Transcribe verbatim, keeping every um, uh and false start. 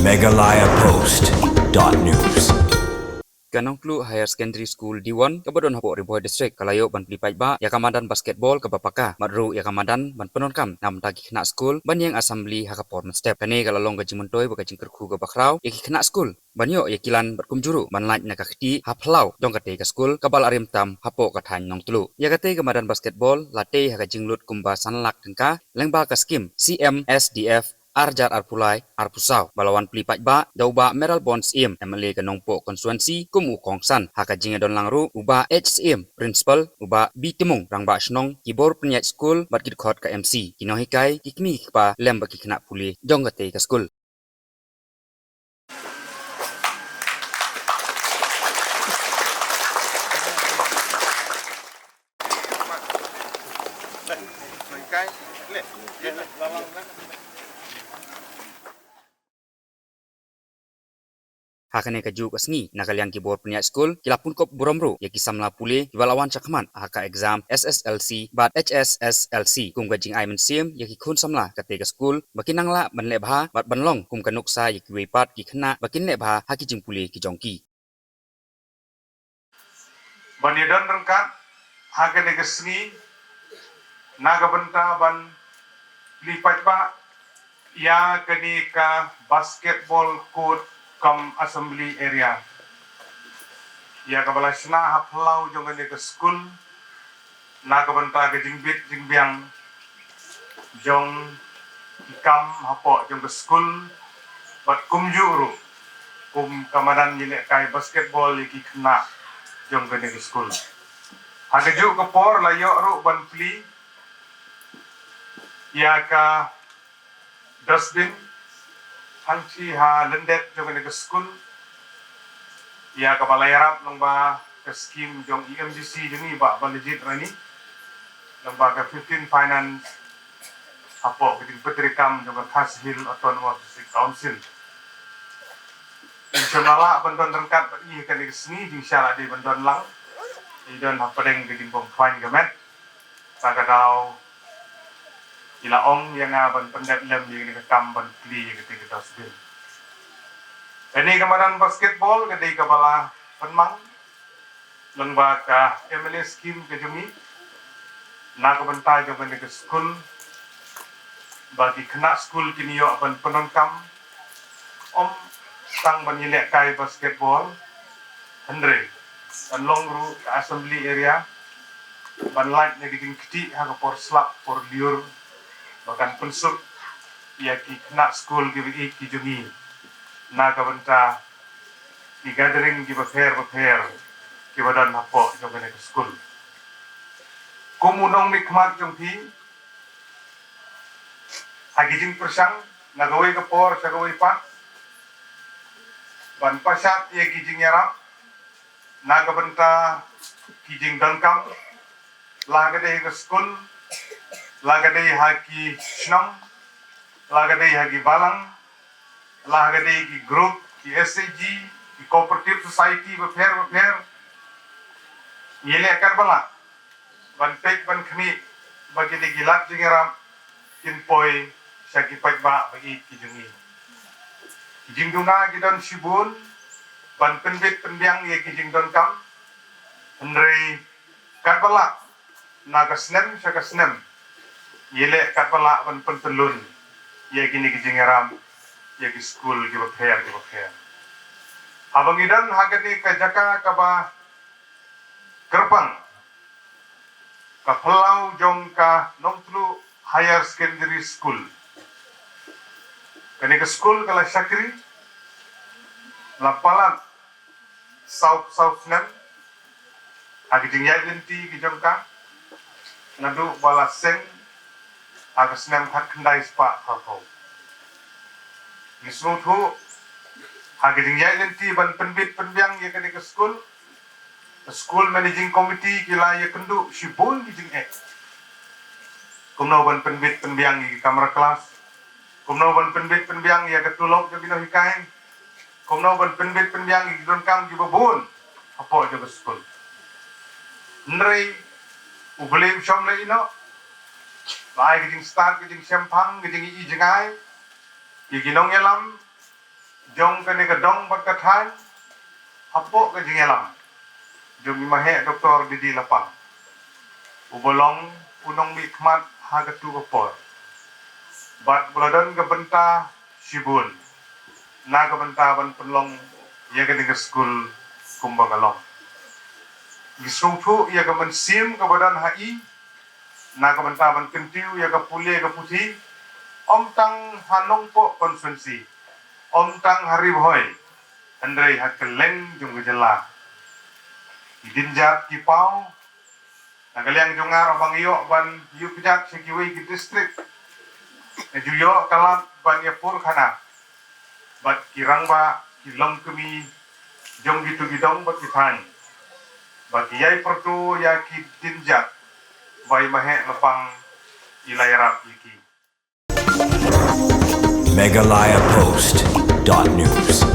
Meghalaya Post dot news. Ka Nongtluh Higher Secondary School D one kaba don hapoh Ri Bhoi District ka la ïoh ban plie paidbah ïa ka madan basketball kaba paka, bad ruh ïa ka madan ban pyndonkam na ka bynta ki khynnah skul ban ïeng assembly ha ka por mynstep. Kane ka la long ka jingmyntoi bad ka jingkyrkhu kaba khraw ïa ki khynnah skul ban ïoh ïa ki lan bad kumjuh ruh ban lait na ka kti ha phyllaw jong katei ka skul kaba la rim tam hapoh ka thaiñ Nongtluh. Ïa katei ka madan basketball la tei ha ka jinglut kumba san lak tyngka lyngba ka skim C M S D F ar hajar arphew lai arphew saw, ba la wan plie paidbah da u Bah Mayral Born Syiem, M L A ka Nongpoh Constituency, kum u kongsan. Ha ka jingïadon lang ruh u Bah H Syiem, Principal, u Bah B Tymung, Rangbah Shnong, ki bor pynïaid skul bad ki dkhot ka M C, ki nonghikai, ki kmie ki kpa lem bad ki khynnah pule jong katei ka skul. Ha kane kajuh ka sngi, na ka liang ki bor pynïaid skul ki la pynkop burom ruh ïa ki samla pule kiba la wan shakhmat ha ka exam S S L C bad H S S L C, kum ka jingai mynsiem ïa ki khun samla katei ka skul ba kin nang lah ban leh bha bad ban long kum ka nuksa ïa kiwei pat ki khynnah ba kin leh bha ha ki jingpule ki jong ki. Ban ïadon ryngkat ha kane ka sngi na ka bynta ban plie paidbah ïa kane ka basketball court cum assembly area, ïa kaba la shna ha phyllaw jong kane ka skul na ka bynta ka jingbit jingbiang jong ki kam hapoh jong ka skul, bad kumjuh ruh kum ka madan ïalehkai basketball ïa ki khynnah jong kane ka skul. Ha kajuh ka por la ïoh ruh ban plie ïa ka dustbin hangtei ha lyndet jong kane ka skul, ïa kaba la ïarap lyngba ka skim jong E M D C jong ngi, Bah Balajied Rani, lyngba ka fifteen Finance, hapoh ka jingpyntreikam jong ka Khasi Hills Autonomous District Council. Ngi shem la lah ban don ryngkat bad ngi ha kane ka sngi, jingshisha la dei ban don lang. Ngi don hapdeng ka jingbym khwaiñ ka met. Sa ka daw ki la ong ïa nga ban pyndep lem ïa kane ka kam ban plie ïa kane ka dustbin. Kane ka madan basketball ka dei kaba la pynmang lyngba ka M L A scheme ka jong ngi na ka bynta jong kane ka skul, ba ki khynnah skul kin ïoh ban pyndonkam ym tang ban ïalehkai basketball, hynrei kan long ruh ka assembly area ban lait na ki jingktieh ha ka por slap por lyiur, ba kan pynsuk ïa ki khynnah skul kiba ïeit ki jong ngi na ka bynta ki gathering kiba pher bapher kiba don hapoh jong kane ka skul. Kum u nongmihkhmat jong phi, ha ki jingpyrshang na kawei ka por sha kawei pat ban pynshad ïa ki jingïarap na ka bynta ki jingdonkam, la ka dei ha ka skul, la ka dei ha ki shnong, la ka dei ha ki balang, la ka dei ki group, ki S H G, ki cooperative society bapher bapher. Ngi leh katba lah ban peit ban khmih ba kine ki lad jingïarap kin poi sha ki paidbah ba ïeit ki jong ngi. Ki jingduna ki don shibun ban pynbit pynbiang ïa ki jingdonkam, hynrei katba lah na ka snem sha ka snem ngi leh katba lah ban pyntyllun ïa kine ki jingïarap ïa ki skul kiba pher kiba pher. Haba ngi don ha kane ka jaka kaba kyrpang, ka phyllaw jong ka Nongtluh Higher Secondary School. Kane ka skul ka la shakri, la palat saw, saw snem ha ki jingïaid lynti ki jong ka, naduh ba la seng ha ka snem khatkhyndai spah khatphew. Ngi sngewthuh ha ki jingïaid lynti ban pynbit pynbiang ïa kane ka skul, ka school managing committee ki la ïakynduh shibun ki jingeh. Kumno ban pynbit pynbiang ïa ki kamra klas, kumno ban pynbit pynbiang ïa ka tulop jong ki nonghikai, kumno ban pynbit pynbiang ïa ki donkam kiba bun hapoh jong ka skul. Hynrei U Blei um shym la ïehnoh. La ai ka jingstad, ka jingshemphang, ka jingïohi jngai ïa ki nongïalam, jong kane ka dong bad ka thaiñ, hapoh ka jingïalam jong i Maheh Doktor D D Lapang, uba long u nongmihkhmat ha katto ka por, bad ba la don ka bynta shibun na ka bynta ban pynlong ïa kane ka skul kumba ka long. Ngi sngewthuh ïa ka mynsiem kaba don ha i na ka bynta ban kyntiew ïa ka pule ka puthi, ym tang ha Nongpoh constituency, ym tang ha Ri Bhoi, hynrei ha kylleng jong ka jylla. Ki dienjat ki paw na ka liang jong nga ruh ba ngi ïoh ban ïuh kjat sha kiwei ki district, ngi ju ïoh ka lad ban ïa pur khana bad ki rangbah, ki longkmie jong kito ki dong bad ki thaiñ, bad ki ïai pyrto ïa ki dienjat ba i Maheh Lapang i la ïarap ïa ki. Meghalaya Post dot news.